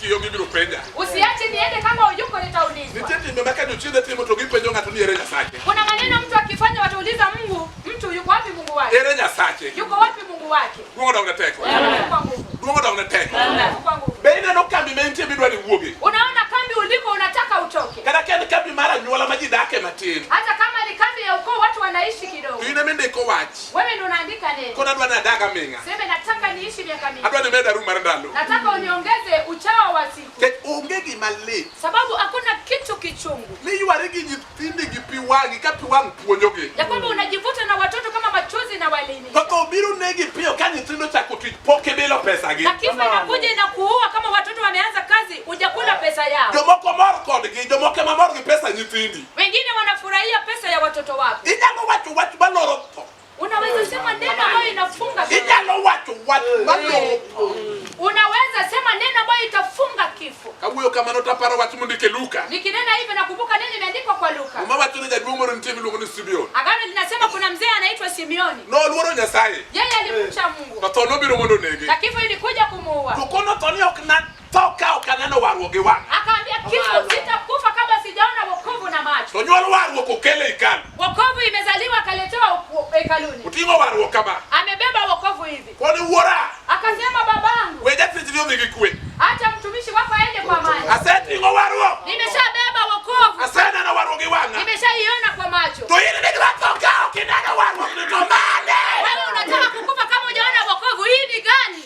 kiyo gibiro penja. Usiache niende kama uyuko, nitaulizwa. Nitie timbe ma ka jochiende timo to gipenjo ng'ato ni ere Nyasache. Kuna maneno mtu akifanya watauliza Mungu, mtu yuko wapi Mungu wake? Ere Nyasache. Yuko wapi Mungu wake? Duong' odog ne teko. Utukufu kwa nguvu. Duong' odog ne teko. Utukufu kwa nguvu. Be ineno kambi ma intie midwa ni wuogi? Unaona kambi uliko unataka utoke. Kata ka en kambi mar anyuola ma ji dake matin. Hata kama ni kambi ya ukoo watu wanaishi kidogo. To in ema indiko wach. Wewe ndio unaandika neno. Koro adwa ni adag aming'a. Sema nataka niishi miaka mingi. Adwa ni meda room mar ndalo. Nataka uniongeze uchawa wa siku. Nikech onge gima lit. Sababu hakuna kitu kichungu. Ni ywari gi nyithindi gi pi wang'i ka pi wang' puonjogi. Ya kwamba unajivuta na watoto kama machozi na walimi. To tho biro negi piyo ka nyithindo ochako tich pok ibilo pesagi. Na kifo inakuja inakuua kama watoto wameanza kazi hujakula pesa yao. Jomoko mor kodgi, jomoko ema mor gi pesa nyithindi. Wengine wanafurahia pesa ya watoto wako. Inyalo wacho wach maloro tho. Unaweza sema neno ambayo inafunga kifo. Inyalo wacho wach maloro tho. Unaweza sema neno ambayo itafunga kifo. Kawuoyo kamano to aparo wach mondik e Luka. Nikinena hivyo nakumbuka neno imeandikwa kwa Luka. Muma wacho ni jaduong' moro nitie miluongo ni Simeon. Agano linasema kuna mzee anaitwa Simeoni. Noluoro Nyasaye. Yeye alimcha Mungu. To tho nobiro mondo onege. Na kifo ilikuja kumuua. To kono tho ni ok natho ka ok aneno warruok gi wang'a. Akaambia kifo, sitakufa kabla sijaona wokovu na macho. To nyuol warruok okele e hekalu. Wokovu imezaliwa akaletewa hekaluni. Oting'o warruok kama. Amebeba wokovu hivi. Koni wuora. Akasema babangu. We jatichni odhi gi kwe. Acha mtumishi wako aende kwa amani. Aseting'o warruok. Nimeshabeba wokovu. Aseneno warruok gi wang'a. Nimeshaiona kwa macho. To in idwa tho ka ok ineno warruok ni to mane? Wewe unataka kukufa kama hujaona wokovu. Hii ni gani?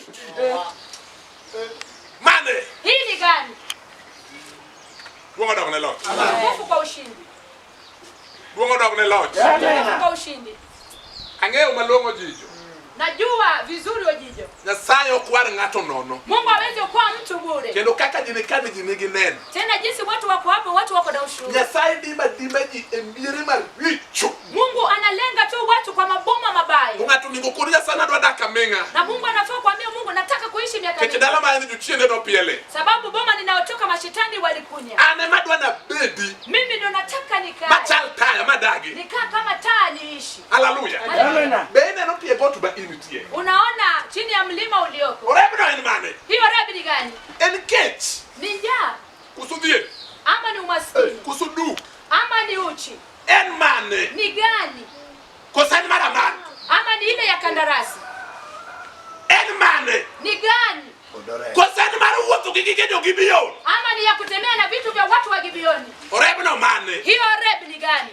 Mane? Hii ni gani? Duong' odog ne loch. Utukufu kwa ushindi. Duong' odog ne loch. Utukufu kwa ushindi. Ang'eyo malong'o jijo. Najua vizuri Ojijo. Nyasaye ok war ng'ato nono. Mungu hawezi kuwa mtu bure. Kendo kaka ji ni kani ji nigi neno. Tena jinsi watu wako hapo, watu wako na ushuhuda. Nyasaye dimba dimba ji e miere maricho. Mungu analenga tu watu kwa maboma mabaya. To ng'ato onego kod Nyasaye nadwa dak aming'a. Na Mungu anafaa kuambia Mungu nataka kuishi miaka Kech mingi. dala ma en jochiende nopiele. Sababu boma ninayotoka mashetani walikunya. An ema adwa nabedi Mimi ndo nataka nikae. machal taya madagi. Nikaa kama taa niishi. Haleluya. Haleluya. Be ineno tie got ma intie? Unaona chini ya mlima ulioko. Orebno en mane? Hiyo rebi ni gani? En kech. Ni njaa Koso dhier? ama ni umaskini Koso duk? ama ni uchi? En mane? Ni gani? Koso en mar aman? Ama ni ile ya kandarasi? En mane? Ni gani? Koso en mar wuotho gi gige jo-Gibeon? Ama ni ya kutembea na vitu vya watu wa Gibeoni? Orebno mane? Hiyo rebi ni gani?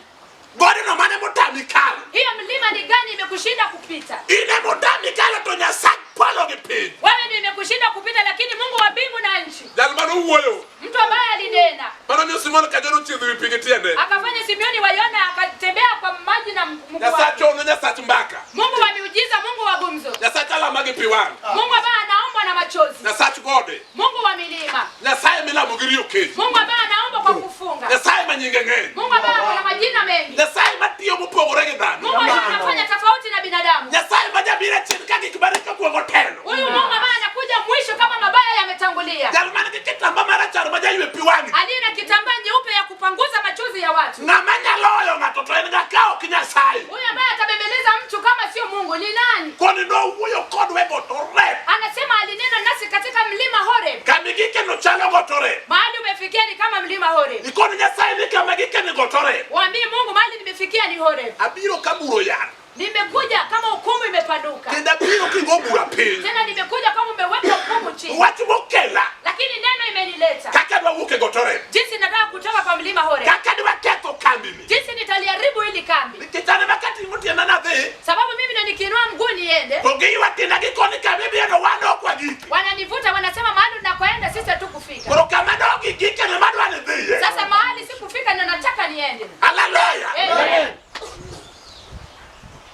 Godno mane motami kalo? Hiyo mlima ni gani imekushinda kupita? In emotami kalo to Nyasach polo gi piny. Wewe ndio imekushinda kupita, lakini Mungu wa mbingu na nchi, Jal mane owuoyo mtu ambaye alinena mano miyo Simon Kajoro ochiedho wi pi gi tiende. akafanya Simeoni wa Yona akatembea kwa maji na mguu Nyasach wake. hono, Nyasach mbaka. Mungu wa miujiza, Mungu wa gumzo, Nyasach alama gi pi wang'. Mungu ambaye anaombwa na machozi, Nyasach gode. Mungu wa milima, Nyasaye milamo gi riyo kech. Mungu ambaye anaomba kwa kufunga, Nyasaye ma nyinge ng'eny. Mungu ambaye ana majina mengi, Nyasaye matiyo mopogore gi dhano. Mungu ambaye anafanya tofauti na binadamu. Nyasaye ma jabiro achien ka gik maricho kuongo telo. Huyu Mungu ambaye anakuja mwisho kama mabaya yametangulia, Jal man gi kitamba marachar ma jaywe pi wang'e. aliye na kitambaa nyeupe ya kupanguza machozi ya watu. Ng'ama nyalo hoyo ng'ato to en ng'a ka ok Nyasaye. Huyu ambaye atabembeleza mtu kama sio Mungu ni nani? Koni nowuoyo kodwa e got Horeb. Anasema alinena nasi katika mlima Horeb. Kama igike no chalo got Horeb. Mahali umefikia ni kama mlima Horeb. Ikoni Nyasaye ni kama igike ni got Horeb. Waambie Mungu mahali nimefikia ni Horeb. Abiro ka bura oyar. Nimekuja kama hukumu imepanuka. Kendo abiro kigo bura piny. Tena nimekuja kama umeweka hukumu chini. Wach mokela. Lakini neno imenileta. Kaka dwa wuok e got Horeb. Jinsi nataka kutoka kwa mlima Horeb. Kaka dwa ketho kambini. Jinsi nitaliharibu hili kambi. Nikech an ema kating'o tienda nadhi. Sababu mimi ndo nikiinua mguu niende. To giywa tienda gi koni kama idhiye no wan ok wagiki. Wananivuta wanasema mahali unakoenda sisi hatukufika. Koro kama dok igike no ema adwa ni idhiye. Sasa mahali sikufika ndio nataka niende. Haleluya. Amen.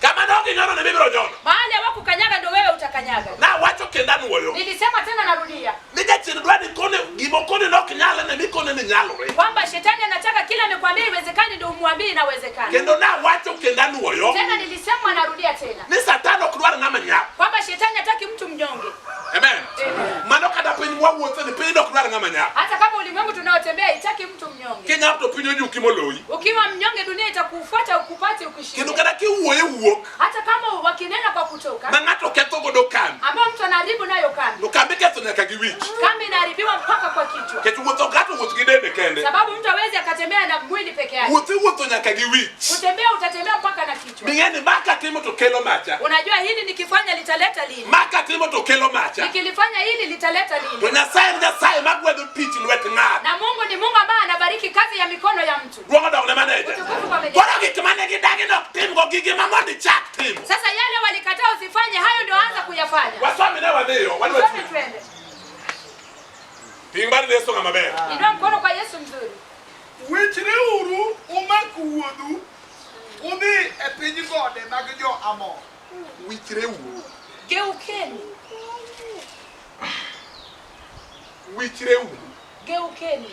Kama dok inyono ne mibiro nyono. Mahali hawakukanyaga ndio wewe utakanyaga. Nawacho kendo anuoyo. Nilisema tena narudia. Ni jachien dwa ni kone gima okone ni ok nyalre ne mikone ni nyalore. Kwamba shetani anataka kila amekwambia iwezekani ndio umwambie inawezekana. Kendo nawacho kendo anuoyo. Tena nilisema narudia tena. Ni Satan ok dwar ng'ama nyap. Kwamba shetani hataki mtu mnyonge. Amen. Amen. Mano kata Kata piny mwawuothe ni piny ok dwar ng'ama nyap. Hata kama ulimwengu tunaotembea itaki mtu mnyonge. Kinyap to piny ojuki moloyi. Ukiwa mnyonge dunia itakufuata ukupate Kendo ukishinde. kata kiwuoyo wuok Hata kama wakinena kwa kutoka ma ng'ato ketho godo kambi. ambao mtu anaharibu nayo kambi. To kambi ketho nyaka gi wich. Kambi inaharibiwa mpaka kwa kichwa. Nikech wuotho ng'ato wuoth gi dende kende. Sababu mtu hawezi akatembea na mwili peke yake. Wuoth iwuotho nyaka gi wich. Kutembea utatembea mpaka na kichwa. Ming'e ni ma katimo to kelo macha. Unajua hili nikifanya litaleta lile. Ma katimo to kelo macha. Nikilifanya hili litaleta To lile. Nyasaye en Nyasaye magwedho tich lwet ng'ato. Na Mungu ni Mungu ambaye anabariki kazi ya mikono ya mtu. Duong' odok ne maneja. Utukufu kwa meneja. Koro gik mane gidagi nok timgo gigi ma mondo ichak timo. Sasa yale walikataa usifanye, hayo ndio anza kuyafanya. Wasomi ne wadhiyo, wadwa Sote tiyo. twende. Ting' bad Yesu ng'ama ber. Inua mkono kwa Yesu mzuri. Wichreuru umak wuodhu udhi e piny gode mag jo-Amor. Wichreuru. Geukeni, Wichreuru. geukeni.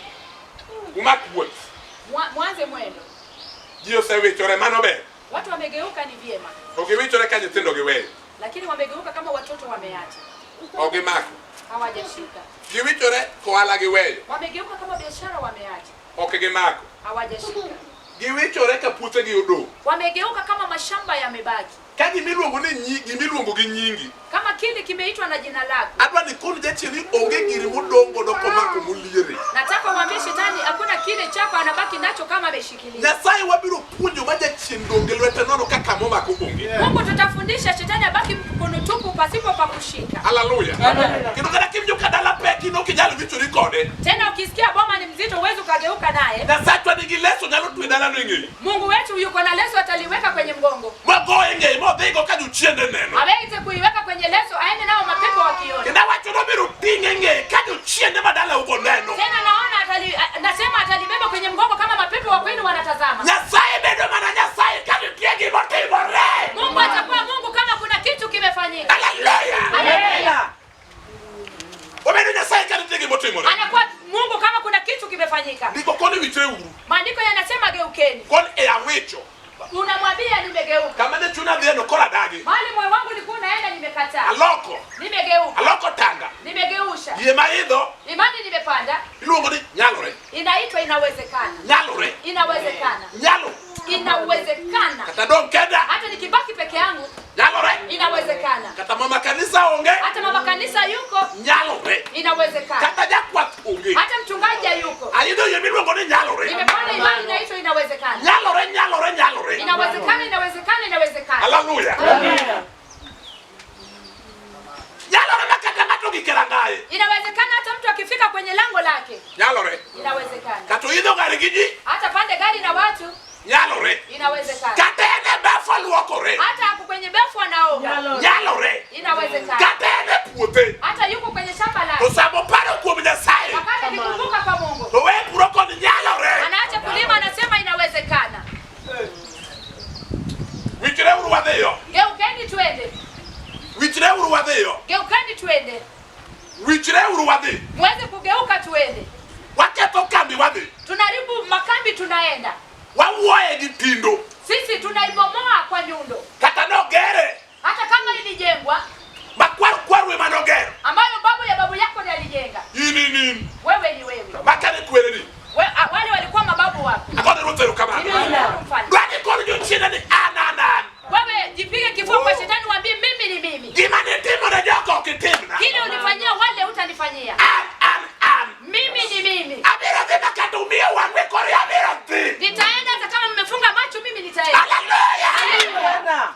Umak wuoth. Mwanze mwendo. Ji osewichore mano ber. Watu wamegeuka ni vyema, To giwichore ka nyithindo giweyo. lakini wamegeuka kama watoto wameacha, Ok gimako. hawajashika. Giwichore kohala giweyo. Wamegeuka kama biashara wameacha, Ok gimako. hawajashika. Giwichore ka puothegi odong'. Wamegeuka kama mashamba yamebaki, Ka gimiluongo ni nyi, gimiluongo gi nyingi. kama kile kimeitwa na jina lako. Adwa ni kon jachien ni onge giri modong' godo komako moliere. Nataka uambie shetani hakuna kile chako anabaki nacho kama ameshikilia. Nyasaye wabiro puonjo ma jachien donge lwete nono ka kamomako onge. Mungu tutafundisha shetani abaki mkono tupu pasipo pa kushika. Haleluya. Kendo kata kiwinjo ka dala pek in ok inyal wichori kode. Tena ukisikia boma ni mzito huwezi ukageuka naye. Nyasachwa nigi leso nyalo twe dalano e ng'eye. Mungu wetu yuko na leso ataliweka kwenye mgongo. Mogoye e ng'eye modhigo ka jochiende neno. Aweze kuiweka kwenye leso aende nao mapepo wakiona. Kendo awacho nobiro ting'e e ng'eye ka jochiende ma dalau go neno. Tena naona nasema atalibeba kwenye mgongo kama mapepo wa kwenu wanatazama. Nyasaye bedo mana Nyasaye ka nitie gimotimore. Mungu atakuwa Mungu kama kuna kitu kimefanyika. Haleluya. Haleluya. Obedo Nyasaye ka nitie gimotimore. Anakuwa Mungu kama kuna kitu kimefanyika. Ndiko koni wichre uru. Maandiko yanasema geukeni. Koni e awicho. Unamwambia nimegeuka. Kama ne chunya dhieno koro adagi. Mahali moyo wangu ulikuwa unaenda nimekataa. Aloko. Nimegeuka. Aloko tanga. Nimegeusha. Yie maidho Imani nimepanda iluongo ni nyalore. inaitwa inawezekana. Nyalore. Inawezekana. Nyalo. Inawezekana. Kata dong' kenda. Hata nikibaki peke yangu Nyalore. inawezekana. Kata mama kanisa onge. Hata mama kanisa yuko Nyalore. inawezekana. Kata jakwath onge. Hata mchungaji hayuko. Ayudo yie miluongo ni nyalore. Nimepanda imani inaitwa inawezekana. Nyalore, nyalore, nyalore. Inawezekana, inawezekana, inawezekana. Haleluya. Nyalore ma kata ng'ato ogik e rangaye. Inawezekana hata mtu akifika kwenye lango lake. Nyalore. Inawezekana. Kata oidho gari gi ji. Hata pande gari na watu Nyalore. inawezekana. Kata en e baf oluokore. Hata ako kwenye befu anaoga. Nyalore. Inawezekana. Kata en e puothe. Hata yuko kwenye shamba To lake. sama oparo kuom Nyasaye. Wakati akikumbuka kwa Mungu, To we puro kod nyalore. anaacha kulima, anasema inawezekana. Winjre uru wadhiyo. Geukeni twende. Winjre uru wadhiyo. Geukeni twende. Winjre uru wadhi. Muweze kugeuka tuende. Waketho kambi wadhi. Tunaribu makambi tunaenda. Wawuoye gi tindo. Sisi tunaibomoa kwa nyundo. Kata nogere. Hata kama ilijengwa Ma kwar kwaru ema nogero. ambayo babu ya babu yako ndiye alijenga. In in in. Wewe ni wewe. Makane kwereni. Wale walikuwa mababu wako. Agone ruoth erokamano. Mimi nashukuru mfalme. Dwani kod jochiende ni an an an. Wewe jipige kifua kwa shetani waambie mimi ni mimi. Gima nitimo ne jogo ok itimna. Kile ulifanyia wale utanifanyia. An an an. Mimi ni mimi. Abiro dhi ma kata umiyo wang'we kori abiro dhi. Nitaenda hata kama mmefunga macho mimi nitaenda. Haleluya.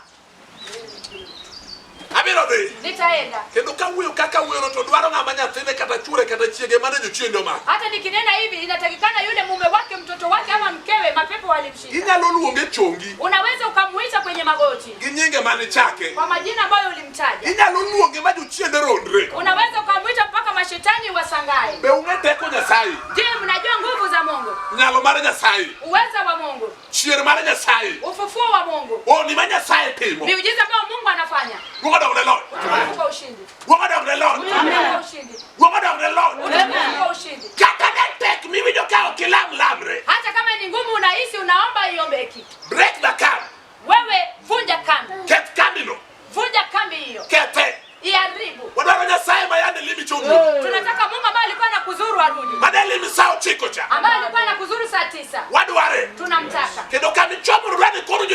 Abiro dhi. Nitaenda. Kendo kawuoyo kaka wuoyono to dwaro ng'ama nyathine kata chuore kata chiege mane jochiende omako. Hata nikinena hivi inatakikana yule mume wake, mtoto wake ama mkewe mapepo walimshika. Inyalo luonge chongi Unaweza ukamuita kwenye magoti gi nyinge mane chake. kwa majina ambayo ulimtaja. Inyalo luonge ma jochiende rondre. Unaweza ukamuita mpaka mashetani wasangae. Be ung'e teko Nyasaye, Je, mnajua nguvu za Mungu, nyalo mar Nyasaye, uweza wa Mungu, chier mar Nyasaye, ufufuo wa Mungu, honni ma Nyasaye timo. miujiza ambayo Mungu anafanya? Luongo dok ne loch. Utukufu kwa ushindi. Luongo dok ne loch. Utukufu kwa ushindi. Luongo dok ne loch. Utukufu kwa ushindi. Kata ne tek miwinjo ka ok ilam lamre. Hata kama ni ngumu unahisi unaomba iombeki. Break the camp. Wewe vunja kambi. Keth kambino. Vunja kambi hiyo. Kethe. Iharibu. Wadwaro Nyasaye ma yande limi choduogo. Tunataka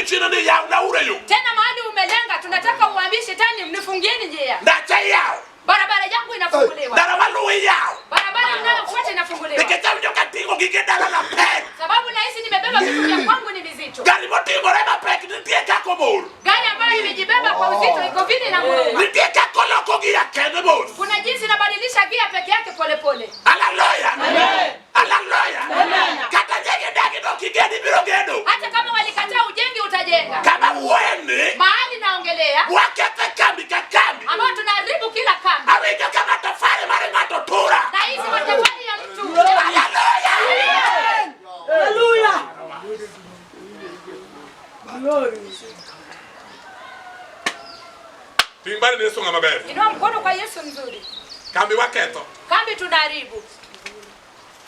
jochiende ni yawna ure yo. Tena mahali umelenga, tunataka uambie shetani, mnifungieni njia, Ndacha yaw. Barabara yangu inafunguliwa, Ndara maluwo iyaw. Barabara mnayofuata inafunguliwa, Nikech awinjo kating'o gige dala na pek. Sababu nahisi nimebeba vitu vya kwangu ni vizito. Gari moting'ore mapek nitie kaka omor. Gari ambayo imejibeba kwa uzito iko vile na nguruma. Nitie kaka oloko gia kende mos. Kuna jinsi inabadilisha gia peke yake polepole. Haleluya. Haleluya. Kata nyege dagi to kigedi biro gedo. Hata kama walikataa ujengi utajenga. Kama wuoyeni, Mahali naongelea wakethe kambi ka kambi. ambao tunaharibu kila kambi. Awinjo ka matofali mar ng'ato tura. Na hizi matofali ya mtu. Haleluya. Haleluya. Glory. Ting' badi ne Yesu ng'ama ber. Inua mkono kwa Yesu mzuri. Kambi waketho. Kambi tunaharibu.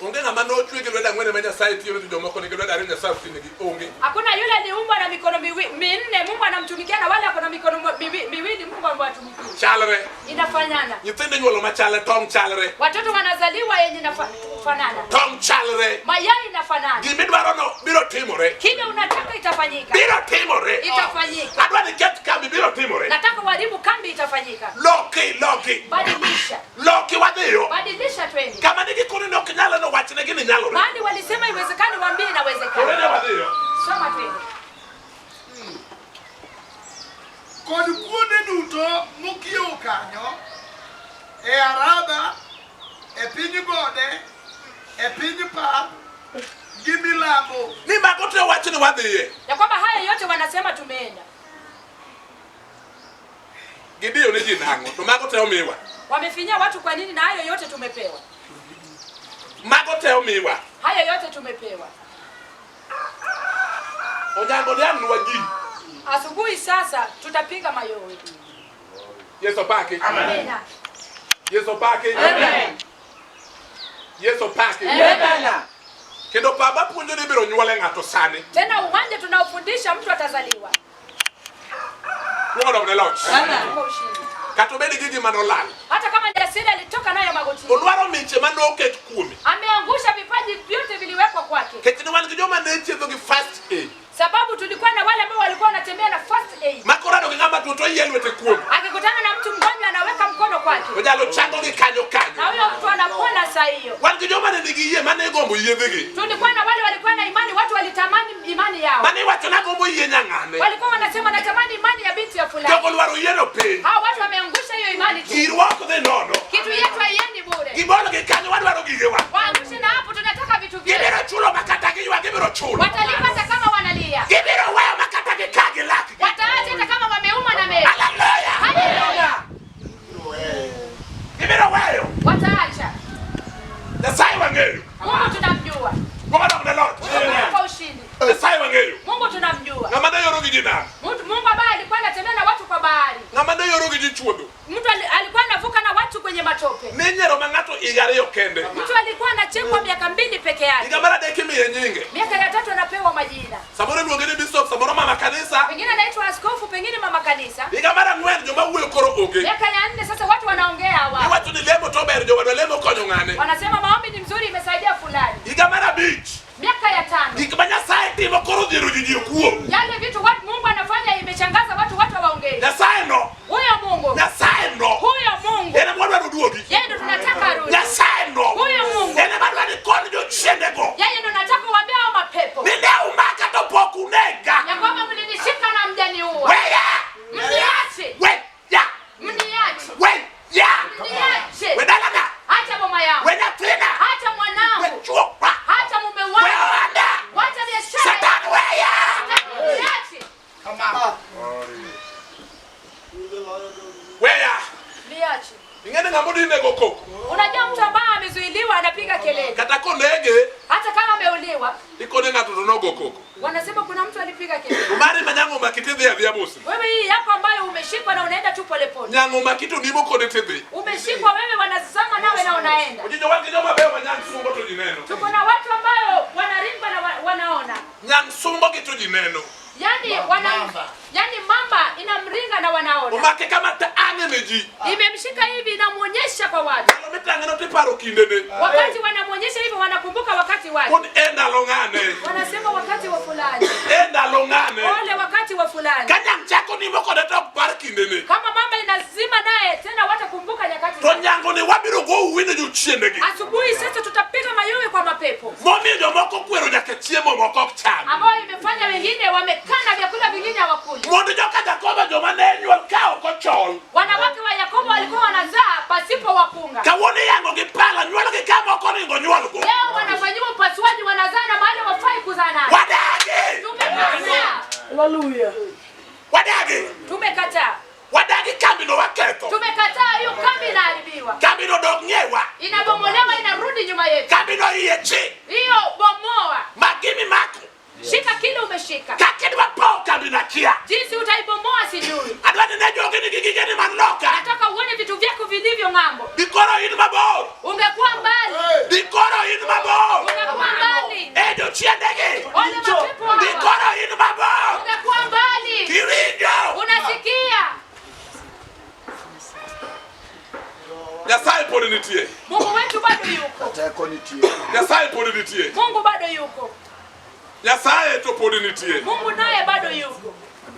Onge ng'ama nochwe gi lwedo ang'wen ma Nyasaye tiyo to jomoko nigi lwedo ariyo Nyasaye ok tinegi. Onge. Hakuna yule aliumbwa na mikono minne Mungu anamtumikia na wale wako na mikono miwili Mungu amewatumikia. Chalre. Inafanana. Nyithindo inyuolo machalre, tong' chalre. Watoto wanazaliwa yenye inafanana. Tong' chalre. Mayai inafanana. Gima idwarono biro timore. Kile unataka itafanyika. Biro timore. Itafanyika. Adwa ni ket kambi biro timore. Nataka uharibu kambi itafanyika. Loki, loki. Badilisha. Loki wadhiyo. Badilisha twende. Kama nigi koni ni ok nyalre no wachnegi ni nyalore. Mahali walisema iwezekani waambie inawezekana. Orene wadhiyo. Soma twende. Kod kuonde duto mokiewo kanyo, e Araba, e piny gode, e piny pap, gi milambo. Ni mago te wach ni wadhiye. Ya kwamba haya yote wanasema tumeenda. Gidiyo ni ji nang'o? To mago te omiwa. Wamefinyia watu kwa nini na hayo yote tumepewa? Mago te omiwa. Hayo yote tumepewa. Onyango ni nwa ji. Asubuhi sasa tutapiga mayowe. Yesu paki. Amen. Yesu paki. Amen. Yesu paki. Amen. Kendo baba puonjo ni ibiro nyuole ng'ato sani. Tena uwanja tunaofundisha mtu atazaliwa. Luongo dok ne loch. Amen. Kwa ushindi. Kata obed gi gima nolal. Hata kama jasiri alitoka nayo magotini. Olwaro miche manoket kuome. Ameangusha vipaji vyote viliwekwa kwake. Nikech ne wan gi joma ne chiedho gi first aid. Sababu tulikuwa na wale ambao walikuwa wanatembea na first aid. Makorado gi ng'ama tuo to oyie lwete kuome. Akikutana na mtu mgonjwa anaweka mkono kwake. Onyalo chango gi kanyo kanyo. Na huyo mtu anapona saa hiyo. Wan gi joma ne nigi yie mane gombo yiedhegi. Tulikuwa na wale walikuwa na imani, watu walitamani imani yao. Mane iwacho nagombo yie nyang'ane. Walikuwa wanasema natamani imani ya binti ya fulani. Jogo olwaro yieno piny. Hao watu wameangusha hiyo imani tu. Girwa ok dhi nono. Kitu yetu haiendi bure. Gibolo gi kanyo wadwaro gigewa. Waangushe na hapo tunataka vitu vyetu. Gibiro chulo makata giywak gibiro chulo. Watalipa hata kama wanalia. Gibiro weyo makata gika gi lakgi. Wataacha hata kama wameuma na meno. Haleluya. Haleluya. Gibiro weyo. Wataacha. Nyasaye wang'eyo. Mungu tunamjua. Luongo dok ne loch. Mungu kwa ushindi. Nyasaye wang'eyo. Mungu tunamjua. Ng'ama ne yoro gi ji nam. Mungu ambaye alikuwa anatembea na watu kwa bahari. Ng'ama ne yoro gi ji chuodho. Mtu alikuwa anavuka na watu kwenye matope. Ne nyiero ma ng'ato higa ariyo kende. Mtu alikuwa anachekwa miaka 2 peke yake. Higa mar adek imiye nyinge. Miaka ya 3 anapewa majina. Samoro iluonge ni bishop, samoro mama kanisa. Pengine anaitwa askofu, pengine mama kanisa. Higa mar 4 joma wuoyo koro onge. Miaka ya 4 sasa watu wanaongea hawa. Iwacho ni lemo to ber, jowadwa lemo konyo ng'ane. Wanasema maombi ni mzuri imesaidia fulani. Higa mar 5. Miaka ya 5. Gik ma Nyasaye timo koro odhiero ji ji okuo. Yale vitu watu Mungu anafanya imeshangaza watu, watu hawaongei. Nyasaye no. Huyo Mungu. Nyasaye no. Huyo Mungu. En ema wadwaro duogi. Yeye ndo tunataka arudi. Nyasaye no. Huyo Mungu. En ema dwaro ni kony jochiendego. Yeye ndo nataka uambie hao mapepo. Ni ne umaka to pok unega. Ya kwamba mlinishika na mjaniua. Weya. Mniache. Weya. Mniache. Weya. Mniache. We dalana. Acha boma yangu. We nyathina. Acha mwanangu. We chuopa. Acha mume wangu. We ohanda. Wacha biashara. Satan weya. Mniache. Weya. Niache. Ing'e ng'ama odinego koko. Unajua mtu ambaye amezuiliwa anapiga kelele. Kata konege, Hata kama ameuliwa, ikone ng'ato to nogo koko. wanasema kuna mtu alipiga kelele. To mari ma nyang'o omaki tidhi adhiya mos. Wewe hii yako ambayo umeshikwa na unaenda tu polepole. Nyang'o omaki to nimo kode tidhi. Umeshikwa wewe, wanazama nawe na unaenda. Ojinjo wan gi joma beyo ma nyang' sungo to ji neno. Tuko na watu ambayo wanarimba na wanaona. Nyang' sungo gi to ji neno. Yaani mamba inamringa na wanaona. Omake kama ta ang'e ne ji. Imemshika hivi inamuonyesha kwa watu. Ndalo mitang'e no tiparo kindene. Wakati wanamuonyesha hivi wanakumbuka wakati wake. Pod e ndalo ng'ane. Wanasema wakati wa fulani. E ndalo ng'ane. Ole wakati fulani. Ka nyang' chako nimo kode to ok par kindene. Kama mama inazima naye tena watakumbuka nyakati. To nyango ni wabiro go uwino jochiendegi. Asubuhi sasa tutapiga mayowe kwa mapepo Momiyo jomoko kwero nyaka chiemo moko ok cham. ambayo imefanya wengine wamekana vyakula vingine hawakuli. Mondo joka Jakobo joma ne nyuol ka ok ochol. Wanawake wa Yakobo walikuwa wanazaa pasipo wakunga. Kawuono iyango gi pala nyuolgi kama ok oningo nyuolgo. Leo wanafanyiwa upasuaji, wanazaa na mahali wafai kuzaa nayo. Wadagi! Tumekataa, Hallelujah. Wadagi! tumekataa, Wadagi kambino waketho. tumekataa. Hiyo kambi inaharibiwa, Kambino dok ng'iewa. inabomolewa, inarudi nyuma yetu. Kambino iye chi. Hiyo bomoa, Magimi mako. shika kile umeshika. Kaka idwa powo kambino akia. Jinsi utaibomoa sijui. Adwa ni ne jogi nigi gigeni man loka. Nataka uone vitu vyako vilivyo ng'ambo. Dikoro in mabor. Ungekuwa mbali, Dikoro in mabor. ungekuwa mbali. E jochiendegi. Ole mapepo hawa, Dikoro in mabor. ungekuwa mbali. Kiwinjo. Unasikia? Nyasaye pod nitie. Mungu wetu bado yuko, Teko nitie. Nyasaye pod nitie. Mungu bado yuko, Nyasaye to pod nitie. Mungu naye bado yuko,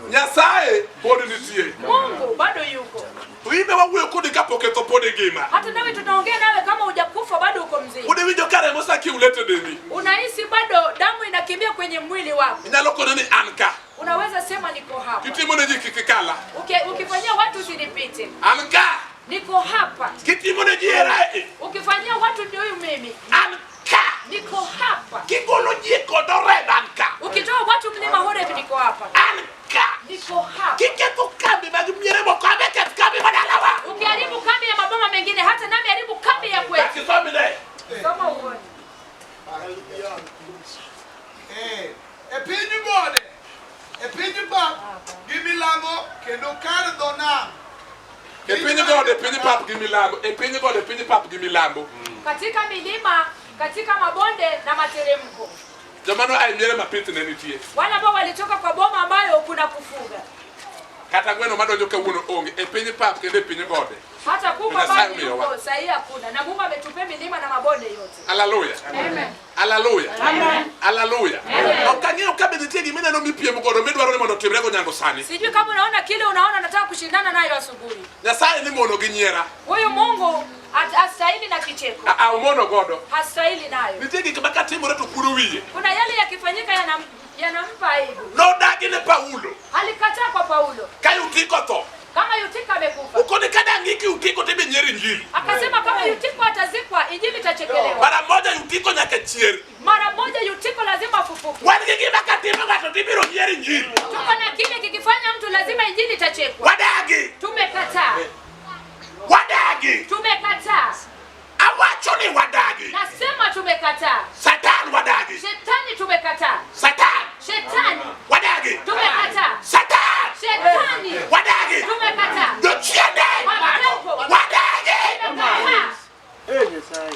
Nyasaye pod nitie. Mungu bado yuko. To in be wawuoyo kodi kapok etho pod ingima. Hata nawe tunaongea nawe kama hujakufa bado uko mzima, Pod iwinjo ka remo circulate e dendi. unahisi bado damu inakimbia kwenye mwili wako, Inyalo kone ni an ka. unaweza sema niko hapa. Kitimo ne ji kik ikala. Ukifanyia watu usinipite, An ka. niko hapa. Kitimo ne ji era e. Ukifanyia watu ndio huyu mimi, An ka. niko hapa. Kigolo ji kod oreb an ka. Ukitoa watu mlima Horeb, niko hapa, An ka. niko hapa. Kiketho kambi mag miere moko abe keth kambi madalawa. Ukiharibu kambi ya maboma mengine, hata nami haribu kambi ya kwetu. Kisomine. Soma uone. E piny gode, e piny pap gi milambo kendo kar dho nam. E piny gode, piny pap gi milambo. E piny gode, piny pap gi milambo. Katika milima, katika mabonde na materemko. Joma noa e miere mapith ne nitie. Wale ambao walitoka kwa boma ambayo kuna kufuga, Kata gweno madonjo kawuono onge. E piny pap kendo e piny gode. hata kuku Nyasaye ambayo omiyowa. yuko sahii hakuna, na Mungu ametupea milima na mabonde yote. Haleluya. Amen. Haleluya. Haleluya. Ok ang'eyo ka be nitie gima ineno mipiem godo midwaro ni mondo otimre go nyango sani. Sijui kama unaona kile unaona, nataka kushindana nayo asubuhi. Nyasaye ni mono gi nyiera. Huyu Mungu hastahili na kicheko, A omono godo. hastahili nayo. Nitie gik ma katimore to kudo wiye. Kuna yale yakifanyika yanampa aibu. Nodagi ne Paulo. Alikataa kwa Paulo Ka Yutiko tho. kama Yutiko amekufa, Okoni ka dang' iki Yutiko tidhi nyier injili. akasema kama Yutiko atazikwa injili itachekelewa. Mara moja Yutiko nyaka chier. Mara moja Yutiko lazima afufuke. Wan gi gima katimo ng'ato tibiro nyier injili. Tuko na kile kikifanya mtu lazima injili itachekwa. Wadagi. Tumekataa, Wadagi. tumekataa, Awacho ni wadagi. nasema tumekataa. Satan wadagi. Shetani tumekataa, Satan shetani wadagi. tumekataa, Satan shetani wadagi. tumekataa, Jochiende Mapepo. wadagi. tumekataa,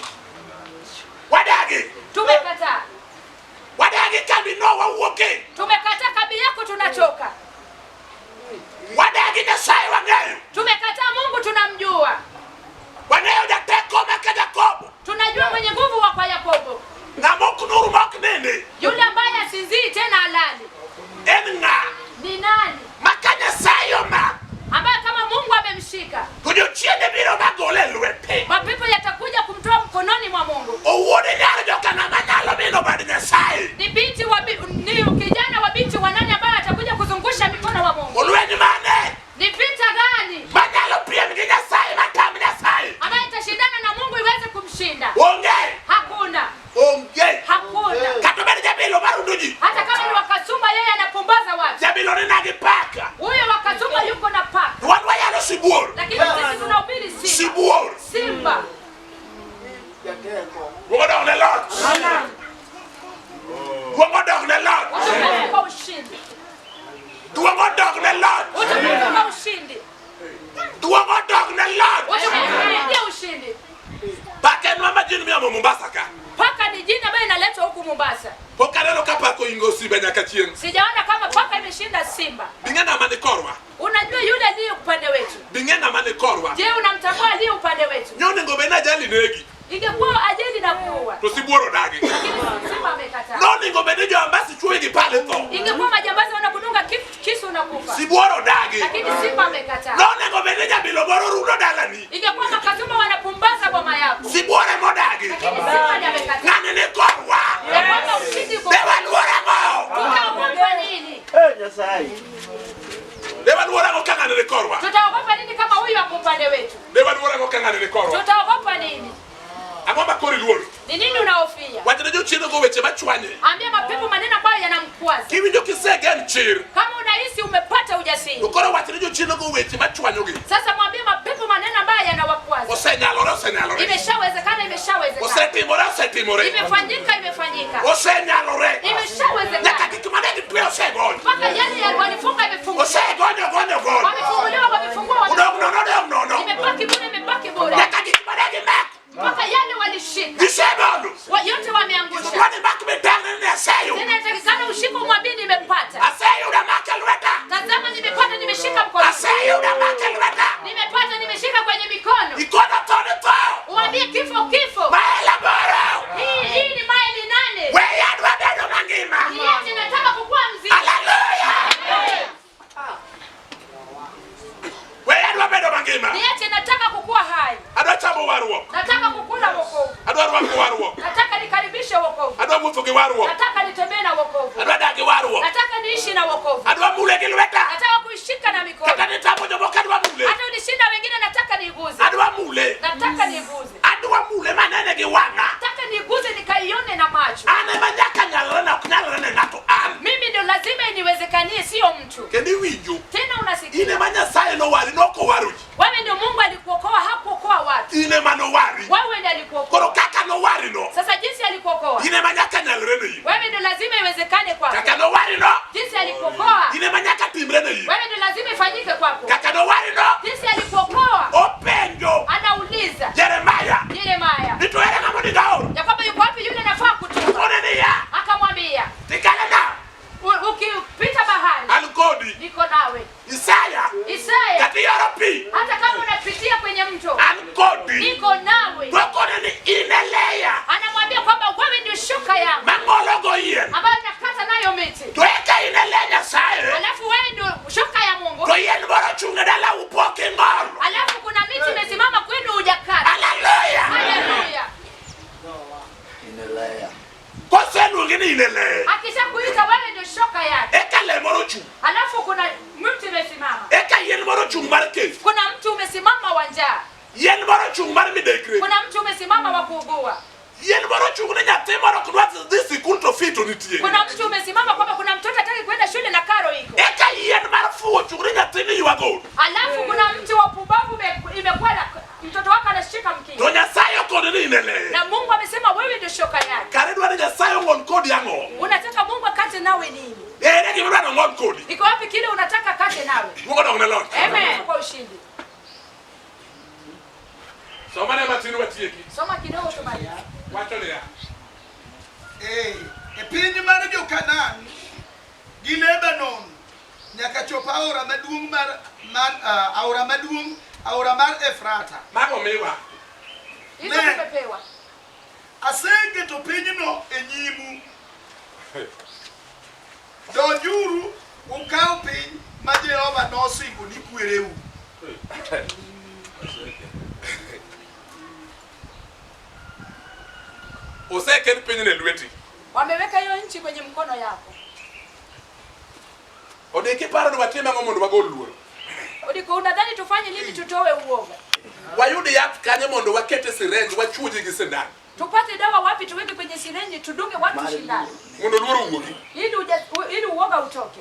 Wadagi. tumekataa, Wadagi kambi no wawuoke. tumekataa kambi yako, tunachoka. Wadagi Nyasaye wang'eyo. Tumekataa Mungu tunamjua, Wang'eyo jateko maka Jakobo. tunajua mwenye nguvu wa kwa Yakobo, Ng'ama ok nur ma ok nindi. yule ambaye asinzii tena alali. En ng'a Ni nani ma ka Nyasaye omako ambaye kama Mungu amemshika, to jochiende biro magole e lwete. mapepo yatakuja kumtoa mkononi mwa Mungu. Owuod nyar joka ng'ama nyalo mino bad Nyasaye. Ni binti wa ni kijana wa binti wa nani ambaye atakuja kuzungusha mikono wa Mungu? Olweny mane Ni vita gani manyalo piem gi Nyasaye matam Nyasaye. ambaye itashindana na Mungu iweze kumshinda? Onge. Hakuna, Onge. hakuna. Kata obed jabilo marundo ji. Hata kama ni Wakasumba, yeye anapumbaza watu. Jabilo ni nagi paka. Huyo Wakasumba yuko na paka, Wan wayalo sibuor. lakini sisi tunahubiri simba. Sibuor. Simba Duogo dok ne loch. Duogo dok ne loch. utukufu kwa ushindi, Duogo dok ne loch. utukufu kwa ushindi, Duogo dok ne loch. utukufu ndio ushindi. Paka en mama jin miamo Mombasa ka. Paka ni jina ambayo inaletwa huku Mombasa. Pok aneno ka paka oingo simba nyaka chieng'. Sijaona kama paka imeshinda simba. Bing'e ng'ama ni korwa. Unajua yule aliye upande wetu. Bing'e ng'ama ni korwa. Je, unamtambua aliye upande wetu? Nyonego bed ni ajali negi. Ingekuwa ajali na kuua, To sibuor odagi. lakini simba amekataa. Nonego bed ni joambasi chuoyi gi pala e tho. Ingekuwa majambazi wanakudunga kisu na kuua. Sibuor odagi. Lakini simba amekataa. Nonego bed ni jabilo moro rundo dalani. Ingekuwa makazuma wanapumbaza boma yako. Sibuor ema odagi. Lakini simba ndiye amekataa. Ng'ani ni korwa. Ya kwamba ushindi uko. De waluor ang'o? Tutaogopa nini? De waluor ang'o ka ng'ani ni korwa? Tutaogopa nini kama huyu ako upande wetu? De waluor ang'o ka ng'ani ni korwa? Tutaogopa nini? Ang'o ma koro iluoro? Ni nini unahofia? Wachne jochiende go weche machwanye. Ambia mapepo maneno ambayo yanamkwaza. Kiwinjo kisegen chir. Kama unahisi umepata To ujasiri, koro wachne jochiende go weche machwanyogi. sasa mwambie mapepo maneno ambayo yanawakwaza. Osenyalore, osenyalore. Imeshawezekana, imeshawezekana. Osetimore, osetimore. Imefanyika, imefanyika. Osenyalore. Nyaka Imeshawezekana. gik mane gitwe osegony. Mpaka yale ya walifunga imefunguliwa. Osegony, ogony, ogony. Wamefunguliwa, wamefungua, Odong' wamefungua. nono, odong' nono. Imebaki bure, imebaki bure. Nyaka gik mane gimak. Mpaka yale walishika. Gisegolo. Yote wameangusha. Dwani mak mitang'ni ni aseyudo. Tena inatakikana ushike umwambie nimepata. Aseyudo make lweta. Tazama nimepata, nimeshika mkono. Aseyudo make lweta. Nimepata, nimeshika kwenye mikono. Ikono tho ni tho. Uambie kifo, kifo. Mael aboro. Hii ni maili 8. Weya adwa bedo mangima. Niache, nataka kukua mzima. Haleluya. Weya adwa bedo mangima. Niache, nataka kukua hai. Adwa chamo warruok. Nataka kukula wokovu. Adwa rwako warruok. Nataka nikaribishe wokovu. Adwa wuotho gi warruok. Nataka nitembee na wokovu. Adwa dak gi warruok. Nataka niishi na wokovu. Adwa mule gi lweta. Nataka kuishika na mikono. Kata nitamo jomoko adwa mule. Hata unishinda wengine, nataka niguze. Adwa mule. Nataka niguze. Adwa mule manene gi wang'a. Nataka niguze nikaione na macho. An ema nyaka nyalre na ok nyalre ne ng'ato an. Mimi ndio lazima iniwezekanie, sio mtu. Kendo iwinjo. Tena In unasikia? ema Nyasaye nowari nok owaro ji. Wewe ndio Mungu alikuokoa, hakuokoa watu. In ema nowari. Wewe ndiye Koro alikuokoa. kaka nowari no. Sasa jinsi alikuokoa, In ema nyaka nyalre ne in. wewe ndio lazima iwezekane kwako. Kaka nowari no. Jinsi alikuokoa, In ema nyaka timre ne in. wewe ndio lazima ifanyike kwako. Kaka nowari no. Jinsi alikuokoa, Openjo anauliza Jeremaya Yeremaya ni to ere ng'ama onego aor. ya kwamba yuko wapi yule anafaa kutuma. Kone niya. Akamwambia, Tikale na. Ukipita bahari An kodi. niko nawe. Isaya. Isaya, Kata iyoro pi. hata kama unapitia kwenye mto An kodi. niko nawe. To kone ni in e leya Anamwambia kwamba wewe ndio shuka yangu mang'olo go yien. ambayo nakata nayo miti, To eka in e le Nyasaye. alafu wewe ndio shuka ya Mungu, To yien moro chung' e dalau pok ing'olo. alafu kuna miti imesimama kwenu hujakata. Haleluya. Haleluya! Koseluongi ni in e le. Akishakuita wewe ndio shoka yake, Eka le moro ochung'. alafu kuna mti umesimama, Eka yien moro ochung' mar kech. kuna mtu umesimama wa njaa, Yien moro ochung' mar midekre. kuna mtu umesimama wa kuugua, Yien moro ochung' ni nyathi moro ok dwa dhi sikul to fee to nitie. kuna mtu umesimama kwamba kuna mtoto hataki kwenda shule na karo iko, Eka yien mar fuwo ochung' ni nyathini ywago ot. alafu kuna mti wa upumbavu imekuwa na mtoto wako anashika To mkia, Nyasaye okoni ni in e le. na Mungu amesema wewe ndio shoka yake. Kare idwa ni Nyasaye ong'ol kodi ang'o? Unataka Mungu akate nawe nini? Ere gima idwa ni ong'ol kodi? Iko wapi kile unataka akate nawe? Duoko dong ne loch. Amen. Kwa ushindi. Somane matin watieki. Soma kidogo tumalize. Wacho niya. E piny mar jo-Kanaan gi Lebanon nyaka chop aora maduong' mar aora maduong' aora mar Efrata. Mago miwa. Hizo tumepewa. Aseketo pinyno e nyimu. Donjuru ukaw piny ma Jehova nosingo ni kwereu. Oseket pinyno e lweti. Wameweka hiyo nchi kwenye mkono yako. Odiki iparo ni watim ang'o mondo wagol luoro? Odiko, unadhani tufanye nini tutoe uoga? Wayud yath kanye mondo waket e sirenj wachuo ji gi sindan. Tupate dawa wapi tuweke kwenye sirenji tudunge watu shindano Mondo luoro owuogi. ili uoga utoke.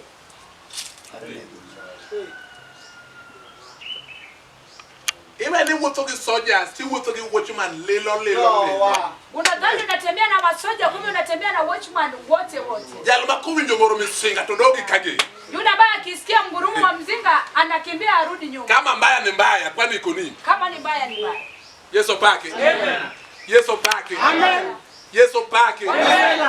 Iwe ni wuotho gi soldiers tiwuotho gi watchman lilo lilo lilo. Unadhani unatembea na masoja, kumbe unatembea na watchman wote wote. Jal ma kowinjo moro misinga to dogi kagi. Yule ambaye akisikia mgurumo wa mzinga anakimbia arudi nyuma. Kama mbaya ni mbaya kwani iko nini? Kama ni mbaya ni mbaya. Yesu pake. Amen. Yesu pake. Amen. Yesu pake. Amen.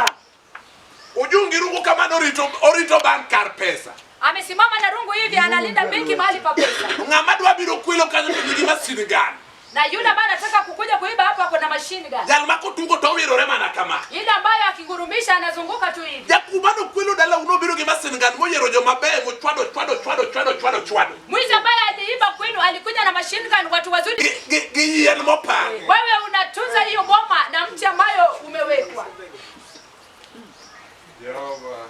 Ujungi rungu kama orito orito bank kar pesa. Amesimama na rungu hivi analinda benki mahali pa pesa. Ng'ama dwa biro kwelo kanyo to nigi masin gun. Na yule ambaye anataka kukuja kuiba hapa ako na machine gun. Jal ma kotugo to owirore mana kama. Ile ambayo akingurumisha anazunguka tu hivi. Jakuo manokwelo dalau nobiro gi machine gun moyiero joma beyo mochwado chwado chwado chwado chwado chwado. Mwizi ambaye aliiba kwenu alikuja na machine gun, watu wazuri. Gi yien mopangi. Wewe unatunza hiyo boma na mti ambayo umewekwa. Jehova.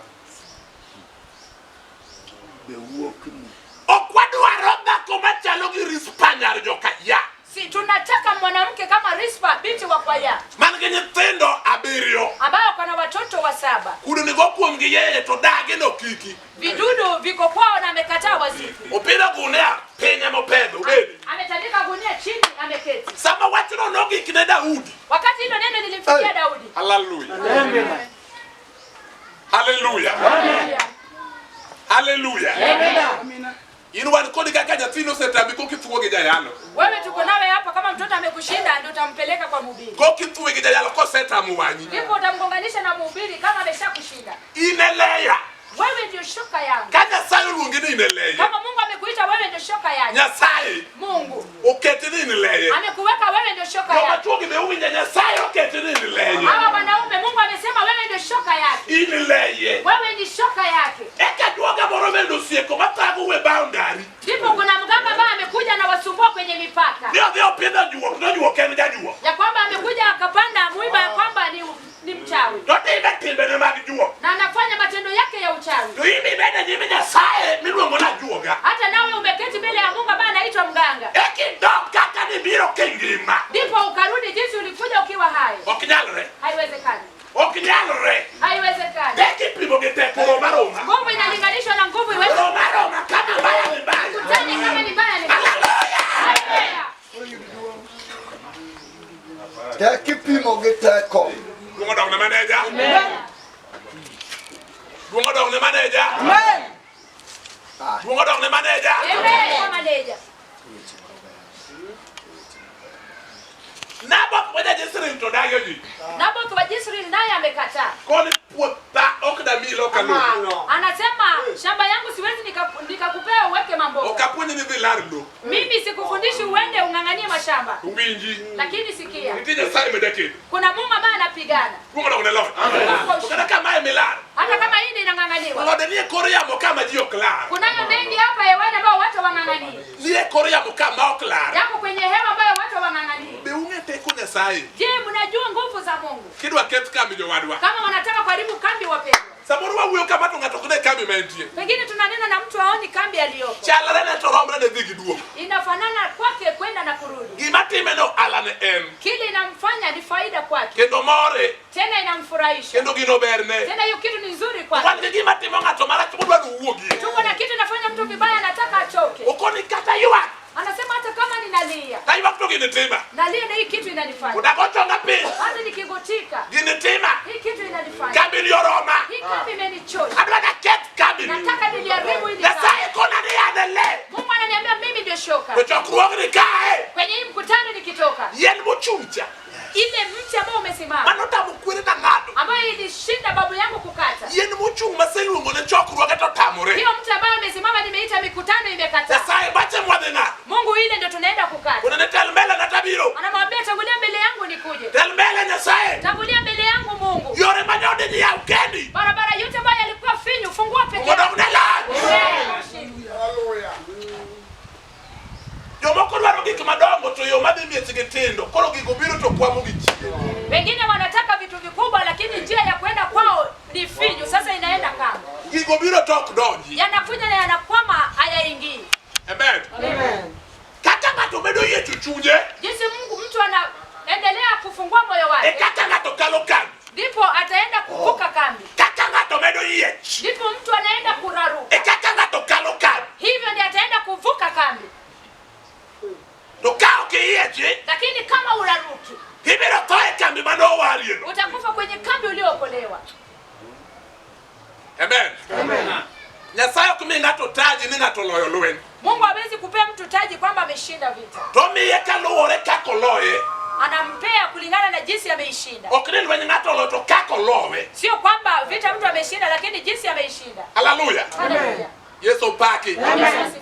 Ok wadwaro dhako machalo gi Rispa nyar joka ya. Si tunataka mwanamke kama Rispa binti wa Kwaya Man gi nyithindo abiriyo. ambayo kana watoto wa saba. Kudni go kuomgi yeye to dagi no kiki. Vidudu viko kwao na amekataa waziki. Opidho gunia piny emopedho obedi. Ametandika gunia chini ameketi. Sama wachno nogik ne Daudi. Wakati hilo neno lilimfikia Daudi. Haleluya. Haleluya. Haleluya. In wan kodi kaka nyathini osetami kokithuo gi jayalo. Wewe tuko nawe hapa, kama mtoto amekushinda ndio utampeleka kwa mhubiri. Kokithuwe gi jayalo kosetamo wang'i. Ndipo utamgonganisha na mhubiri kama ameshakushinda. In e leya. Wewe ndio shoka yangu. Ka Nyasaye oluongi ni in e leye. Kama Mungu amekuita wewe ndio shoka yake. Nyasaye Mungu oketi ni in leye. amekuweka wewe ndio shoka Joma yake. chuo gi be uwinjo Nyasaye oketi ni in leye. Hawa wanaume Mungu amesema wewe ndio shoka yake. In leye. Wewe ni shoka yake. Eka juoga moro bende osieko mathago we boundary. Ndipo kuna mganga ambaye amekuja na wasumbua kwenye mipaka. Ni odhi opidho juok to juok en jajuok. Ya kwamba amekuja akapanda mwiba ya kwamba ni mchawi. To time timbene mag juok. Na anafanya matendo yake ya uchawi. To in ibede nyim Nyasaye miluongo ni ajuoga. Hata nawe umeketi mbele ya Mungu ambaye anaitwa mganga. Ekidok kaka nibiro kingima. Ndipo ukarudi jinsi ulikuja ukiwa hai. Ok nyalre. Haiwezekani. Ok nyalre. Haiwezekani. Tek ipimo gi teko rom aroma. Nguvu inalinganishwa na nguvu iweze. Rom aroma kama mbaya ni mbaya. Kutani kama ni mbaya ni mbaya. Haleluya. Haleluya. Tek ipimo gi teko. Duong' odok ne maneja. Duong' odok ne maneja. Duong' odok ne maneja. Amen. Kwa maneja. Naboth ma ja-Jezreel to dagi ji. Naboth wa Jezreel naye amekataa. Koni puotha ok dami loka lo. Anasema shamba yangu siwezi nikakupea uweke mamboga. Ok apuonji ni dhi lar lo. Mimi sikufundishi uende ung'ang'anie mashamba. Winji. Lakini sikia. Nitie Nyasaye medakedo. Kuna Mungu ambaye anapigana. Duong' odok ne loch. To kata ka mae milar. Hata kama hii inang'ang'aniwa. Alode nie kor yamo ka ma ji ok lar. Kunayo mengi hapa hewani ambayo watu wang'ang'anie. Nie kor yamo ka ma ok lar. Yako kwenye hewa ambayo watu wang'ang'anie. Be ung'e teko Nyasaye? Je, mnajua nguvu za Mungu? Kidwa keth kambi jowadwa. Kama wanataka kuharibu kambi wapendwa. Samoro wawuoyo kama to ng'ato ok ne kambi ma entie. Pengine tunanena na mtu aoni kambi aliyoko. Chalre ne to romre ne dhi gi duogo. Inafanana kwake kwenda na kurudi. Gima time no ala ne en. Kile inamfanya ni faida kwake. Kendo more. Tena inamfurahisha. Kendo gino berne. Tena hiyo kitu ni nzuri kwake. Wan gi gima timo ng'ato marach modwa ni owuogie. Tuko na kitu inafanya mtu vibaya anataka achoke. Okoni kata ywak. Anasema hata kama ninalia. Taywak to gini tima. Nalia na hii kitu inanifanya. Odago chonga piny. Hata nikigotika. Gini tima. Hii kitu inanifanya. Kambi ni oroma. Hii kambi imenichosha. Adwa naketh kambi. Nataka niliharibu hili kambi. Nyasaye kona ni an e le. Mungu ananiambia mimi ndio shoka. To chokruogni kae. Kwenye hii mkutano nikitoka. Yien mochung' cha. Ile mti ambao umesimama. Mano tamo kwerena ng'ado. Ambayo ilishinda babu yangu kukata. Yien mochung' maseluongo ne chokruoge to tamore. Hiyo mti ambayo imesimama nimeita mikutano imekataa. Nyasaye bache mwadhi ng'ado. Mungu ile ndio tunaenda kukata. Unene tel mbele na tabiro. Anamwambia tangulia mbele yangu nikuje. Tel mbele Nyasaye. Tangulia mbele yangu Mungu. Yore manyode ji yaw kendi. Barabara yote ambayo yalikuwa finyu fungua peke yako. Odok ne lach. Amen. Haleluya. Jomoko dwaro gik madongo to yo madhi miechgi tindo. Koro gigo biro to kwamo gi chien. Wengine wanataka vitu vikubwa lakini njia ya kwenda kwao ni finyu. Sasa inaenda kama. Gigo biro to ok donji. Yanakuja na yanakwama hayaingii. Amen. Amen. Kaka ng'ato medo yiecho chunye. Jinsi Mungu mtu anaendelea kufungua moyo E wake. kaka ng'ato kalo kambi. Ndipo ataenda kuvuka kambi. Kaka ng'ato medo yiech. Ndipo mtu anaenda kuraruka. E kaka ng'ato kalo kambi. Hivyo ndiye ataenda kuvuka kambi. To ka ok iyiechi, Lakini kama uraruki, ibiro tho e kambi manowarie no. utakufa kwenye kambi uliookolewa. Amen. Nyasaye ok mi ng'ato taji ni ng'ato oloyo lweny. Mungu hawezi kupea mtu taji kwamba ameshinda vita. To miye kaluwore kaka oloye. Anampea kulingana na jinsi ameishinda. Ok ni lweny ng'ato oloyo to kaka olowe. Sio kwamba vita mtu ameshinda lakini jinsi ameishinda. Haleluya. Haleluya. Yesu opaki.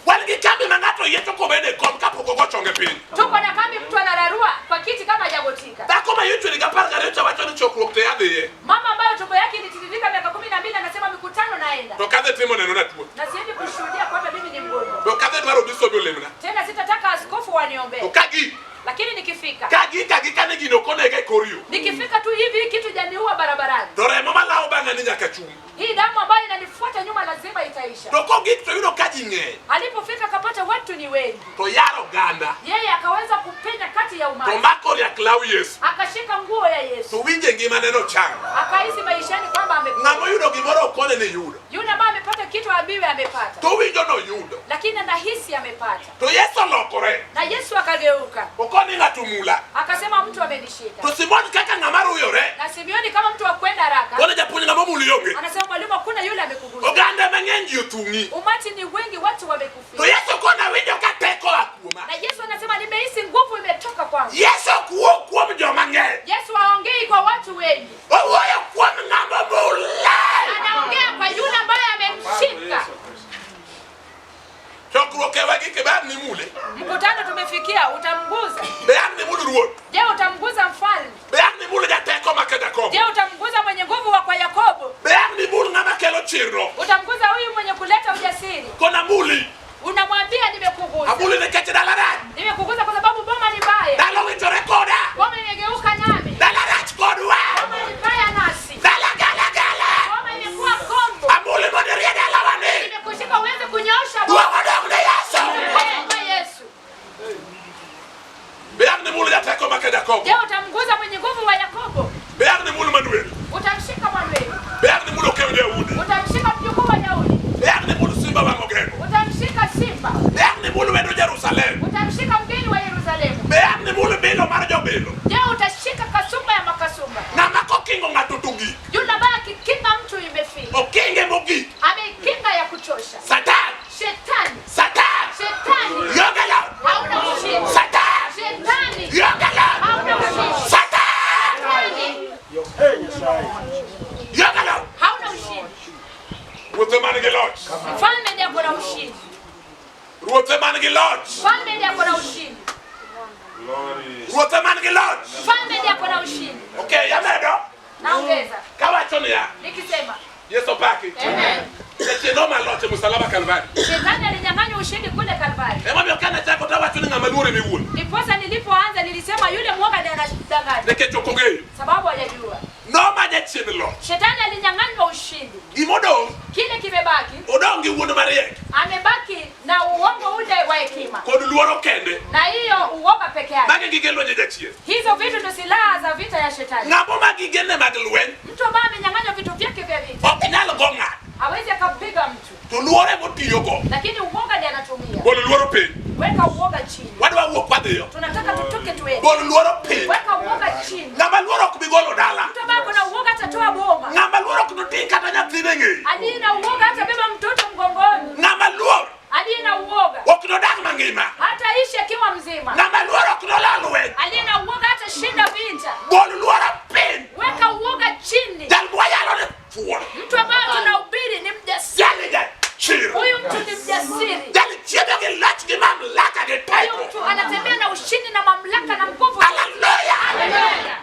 Wan gi kambi ma ng'ato yiecho kobede e kom kapok ogo chonge piny. Tuko na kambi mtu anararua kwa kiti kama hajagotika. Dhako ma yucho higa 12 cha wacho ni chokruok te adhiye. Mama ambayo tumbo yake ilitiririka miaka 12 anasema mikutano naenda. To kadhi timo neno na tuo. Na siendi kushuhudia kwamba mimi ni mgonjwa. To kadhi dwaro bisobi olemna. Tena sitataka askofu waniombee. To kagi Lakini nikifika, kagi kagi kane gino konega e kor yo. nikifika tu hivi kitu janiua barabarani. To remo malawo bang'a ni nyaka chung. Hii damu ambayo inanifuata nyuma lazima itaisha. To kogik to yudo ka ji ng'eny. Alipofika akapata watu ni wengi. To yaro oganda. Yeye akaweza kupenya kati ya To umati. mako riak law Yesu. Akashika nguo ya Yesu. To winje ngimane nochango. Akahisi maishani kwamba amepata. Ng'ama oyudo gimoro ok kone ni yudo. Yule ambaye amepata kitu aambiwe amepata. To owinjo noyudo. Lakini anahisi amepata. To Yesu olokore. Na Yesu akageuka. Okoni ng'ato mula. Akasema mtu amenishika. To Simon kaka ng'ama ruyore. Na Simeoni kama mtu wa kwenda haraka. Kone japuonj ng'ama omuli onge. Anasema mwalimu hakuna yule amekugusa. Oganda mang'eny ji othung'i. Umati ni wengi, watu To wamekufia. Yesu kona winjo ka teko a kuoma. Na Yesu anasema nimehisi nguvu imetoka kwangu. Yesu ok wuo kuom joma ng'eny. Yesu haongei kwa watu wengi. Owuoyo kuom ng'ama omule. Anaongea kwa yule ambaye amemshika. Chokruok e wagi be ang' nimule. Mkutano tumefikia, utamguza. Be ang' nimul ruoth. Je, utamguza mfalme? Be ang' nimul jateko ma ka Jakobo. Je, utamguza mwenye nguvu wa kwa Yakobo? Be ang' nimul ng'ama kelo chirno. Utamguza huyu mwenye kuleta ujasiri? Kona muli. Unamwambia nimekuguza. Amuli nikech dala rach. Nimekuguza kwa sababu boma ni mbaya. Dala owinjore koda. Boma imegeuka nami. Dala rach kodwa. Boma ni mbaya nasi. Dala gala gala. Boma imekuwa kombo. Amuli mondo irie dalawani. Nimekushika uweze kunyoosha boma. Duogo dog ne Yesu. Kwa Yesu. Be ang' nimul jateko ma ka Jakobo. Je, utamguza mwenye nguvu wa Yakobo? Be ang' nimul Manuel. Utamshika Manueli. Be ang' nimul okew Daudi. Utamshika mjukuu wa Daudi. Be ang' nimul simba wang' ogengo. Utamshika simba. Be ang' nimul wendo Jerusalem. Utamshika mgeni wa Yerusalemu. Be ang' nimul bilo mar jobilo. Je, utashika kasumba ya makasumba? Ng'ama kokingo ng'ato to gik. Yule ambaye akikinga mtu imefika. Okinge mogik. Ameikinga ya kutosha. Satan. Shetani. Satan. Shetani. Onge loch. Hauna ushindi. Satan. Shetani. Onge loch. Hauna ushindi. Satan. Shetani. Onge loch. Hauna ushindi. Ruoth man gi loch. Mfalme ndiye ako na ushindi. Ruoth man gi loch. Mfalme ndiye ako na ushindi. Ruoth man gi loch. Mfalme ndiye ako na ushindi. Okay, amedo. Naongeza Kawacho niya. nikisema Yesu opaki. amen. Jachien noma loch e musalaba Kalvari. Shetani alinyang'anywa ushindi kule Kalvari. Emomiyo kane achako tawacho ni ng'ama luor ema iwuondo. Ndiposa nilipoanza nilisema yule mwoga ndiye anadanganya, Nikech ok ong'eyo. sababu hajajua. Noma jachien loch. Shetani alinyang'anywa ushindi, Gimodong' kile kimebaki, odong' gi wuond mariek amebaki na uongo ule wa hekima kod luoro kende. na hiyo uoga peke yake. Magi gige lwenje jachien. Hizo vitu ndio silaha za vita ya shetani. Ng'amo ma gigene mag lweny Mtu ambaye amenyang'anywa vitu vyake vya vita ok nyal go ng'ato. hawezi akampiga mtu, To luoro emotiyogo. lakini uoga ndiye anatumia. Gol luoro piny. Weka uoga chini, Wadwa wuok wadhiyo. tunataka tutoke tuende. Gol luoro piny. Weka uoga chini. Ng'ama luoro ok bi golo dala. Mtu ambaye kuna uoga atatoa boma. Ng'ama luoro ok noting' kata nyathine ng'eyo. Aliye na uoga hatabeba mtoto mgongoni. Ng'ama luor Aliye na uoga ok nodag mangima. hataishi akiwa mzima. Ng'ama luor ok nolo lweny. Aliye na uoga hatashinda vita. Gol luoro piny. Weka uoga chini. Jal mwayalo ni thuon. Mtu ambaye tunahubiri ni mjasiri. Jali jachir. Huyu mtu ni mjasiri. Jali chiemo gi loch gi mamlaka gi Huyu teko. mtu anatembea na ushindi na mamlaka na nguvu. Haleluya. Haleluya.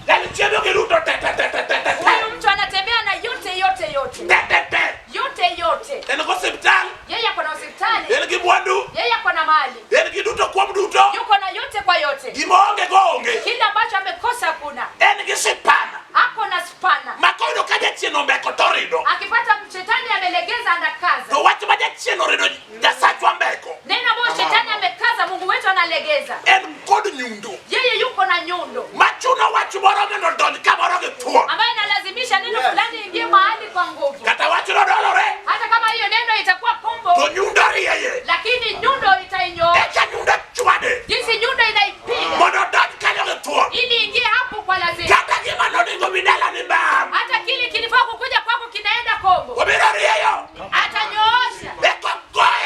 Jali chiemo gi duto te te te te te te te. Huyu mtu anatembea na yote yote yote Te te te. yote yote. En gi osiptal. Yeye ako na hospitali, En gi mwandu. yeye ako na mali, En gi duto kuom duto. yuko na yote kwa yote. Gima oonge go onge. Kile ambacho amekosa hakuna. En gi sipana. Ako na spana. Ma koyudo ka jachien ombeko torido. Akipata shetani amelegeza, anakaza. To wach ma jachien orido Nyasachwa mbeko. Neno ambayo shetani amekaza, Mungu wetu analegeza. En kod nyundo. Yeye yuko na nyundo Machuno wach moro mondo odonj kamoro gi thuon. ambayo inalazimisha neno fulani ingie mahali kwa nguvu. Kata wachno dolore. Hata kama hiyo neno itakuwa kombo, To nyundo rieye. lakini nyundo itainyoosha. Eka nyundo chwade. Jinsi nyundo inaipiga Mondo odonj kanyo gi thuon. ili ingie hapo kwa lazima. Kata gima noningo bidala ni bam. Hata kile kilifaa kukuja kwako kinaenda kombo, Obiro rieyo. atanyoosha Eka goye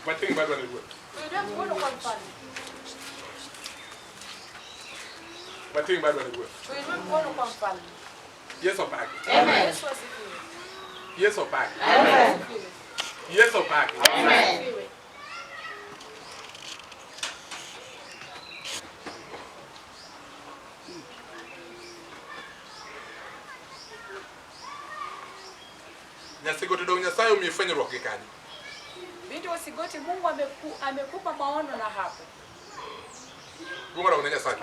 Wating' badwa ne Ruoth. Tuinue mkono kwa mfalme. Wating' badwa ne Ruoth. Tuinue mkono kwa mfalme. Yesu opaki. Yesu asifiwe. Yesu opaki. Asifiwe. Yesu opaki. Asifiwe. Nyasigoti dong Nyasaye omiyi fwenyruok gi kanyo. Binti wa Sigoti, Mungu amekupa maono na hapo. Duong' odog ne Nyasaye.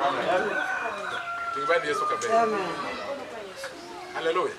Ting' bad Yesu kaber. Mkono kwa Yesu. Haleluya.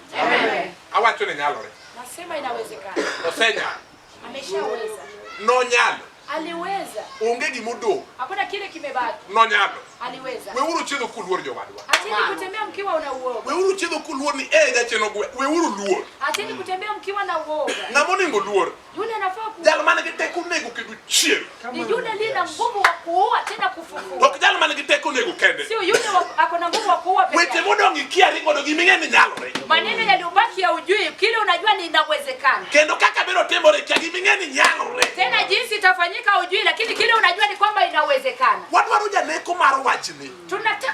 Awacho ni nyalore. Nasema inawezekana. Osenyalo. Ameshaweza. Nonyalo. Aliweza. Onge gimodong'. Hakuna kile kimebaki. Nonyalo. Aliweza. Weuru chiedho kuluor jowadwa. Acheni kutembea mkiwa una uoga. Weuru chiedho kuluor ni eh jachien ogwe. Weuru luor. Acheni kutembea mkiwa na uoga. Ng'ama onego luor. Yule anafaa ku Jal man gi teko nego kendo chier. ni yule aliye na nguvu wa kuua tena kufufua. Ok jal man gi teko nego kende. Sio yule ako na nguvu wa kuua peke Weche yake. modong' ikiari godo giming'e ni nyalore. Maneno yaliyobaki ya ujui, kile unajua ni inawezekana. Kendo kaka biro timore kia giming'e ni nyalore. Tena jinsi itafanyika ujui, lakini kile unajua ni kwamba inawezekana. Wadwaro janeko mar wachni. Tunataka